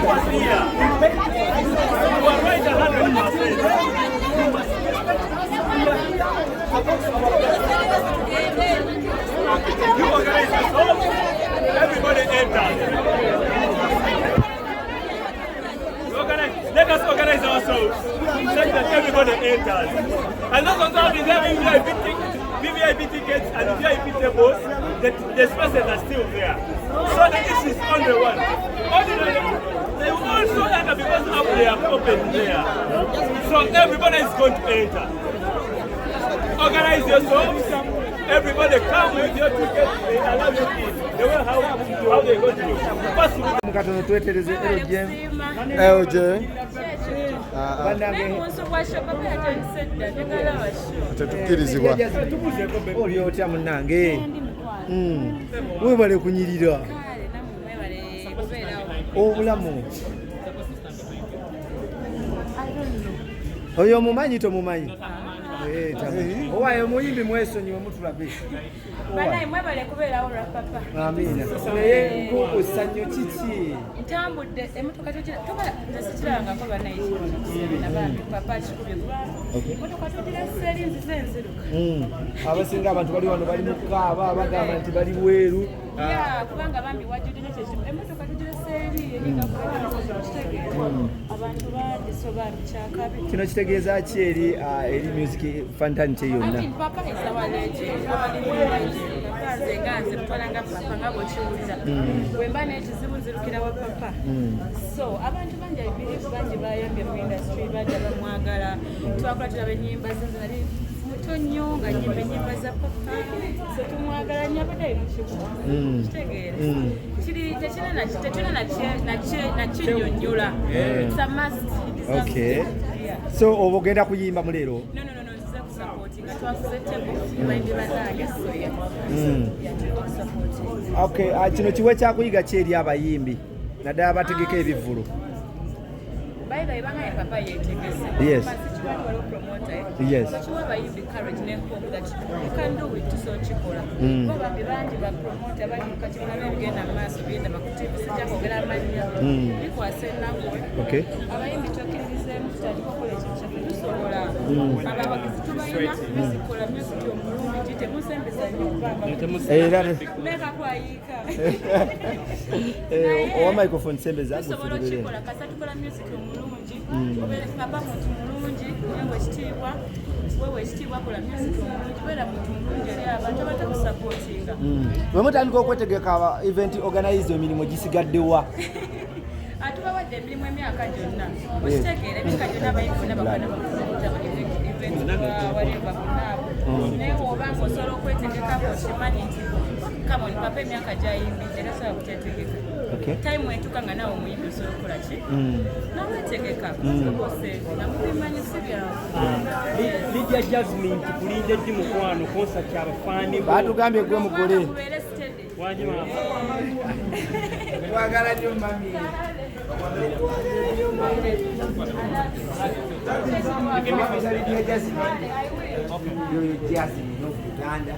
was here. You are right 100%. You must respect. You organize yourself, everybody enters. Let us organize ourselves such that everybody enters. And those ones have having VIP tickets and VIP tables, the spaces are still there. So the issue is only one. Ordinarily, they will also enter because now they have opened there. So everybody is going to enter. Organize yourselves. Everybody come with your ticket. They allow you in. The way how they go to you. First, Mukatono twetereze LJ. LJ. Bannange. Tetukkirizibwa. Oli otya munnange? Webale kunyirira. Obulamu. Oyo omumanyi tomumanyi? Owaye omuyimbi mwesonyiwe mutulabe. Banaye mwebale kubeerawo lwa papa. Amiina. Naye nkukusa nnyo kiki? Ntambudde emotoka togira toba nze sikirabangako banaye kintu bambi papa akikubye kubanga emotoka togira seri nzize nziruka. Abasinga abantu bali wano bali mu kukaaba bagamba nti bali bweru. Ya kubanga bambi wajjudde nnyo kyekimu emotoka togira seri eringa kitegeera abantu bangi so bambi kyakabi. Kino kitegeeza ki eri eri music fraternity I yonna? mean, Papa is our legend. Our legend. Papa nze nga nze mutwala nga papa nga bw'okiwulira. Bwe mba n'ekizibu nzirukira wa papa. So abantu bangi, I believe bangi bayambye mu industry, bangi abamwagala. Twakola tulaba ennyimba ze, nze nali muto nnyo nga nnyimba ennyimba za papa. So tumwagala nnyo abadde alina kibuga. Kitegeera. Kiri tetulina nakinnyonnyola. It's a must. He deserves it. Yeah. So oba ogenda kuyimba mu leero? No, nzize kusupportinga. Twaguze table bayimbi bannange, so yeah. Yeah, tuliko kusupportinga. Okay, kino kiwe kyakuyiga ki eri abayimbi naddala bategeka ebivvulu? By the way, bangaye papa yeetegese. Kiwa waliwo promoter, eh? So kiwa abayimbi courage ne hope that you can do it, tusobola okikola. Bo bambi bangi ba promoter bali kati mulabe ebigenda mu maaso biyenda ku TV, sijja kwogera amannya. Bikwasa ennaku. Abayimbi tokkiririzeemu, tutandika okukola ekintu kyaffe, tusobola. Abawagizi tubalina, music kola music omulungi, temusembeza nnyo kubanga Era meka kwayiika. Owa microphone sembeza. Tusobola okukikola kasa tukola music omulungi, obeere papa muntu mulungi, wewe ekitiibwa, wewe ekitiibwa, kola music omulungi, beera muntu mulungi eri abantu abatakusupportinga. Bwe mutandika okwetegeka event organize, emirimu gisigaddewa? Atubawadde emirimu emyaka gyonna, okitegeera, emyaka gyonna abayimbi bonna bakola bapromota event whatever bonna abo, naye bw'obanga osobola okwetegekako okimanyi nti come on, papa emyaka gyayimbidde tasobola kutetegeka. Time etuuka nga naawe omuyimbi osobola okukola ki nawetegeka kubose nga mubimanyi si byawe. Lydia Jasmine, tukulinde ddi mukwano concert abafaani bo? Batugambye gwe mugole. Mubeere steady. Wangi mama. Twagala nnyo mami. Lydia Jasmine. Yoyo Jasmine of Uganda.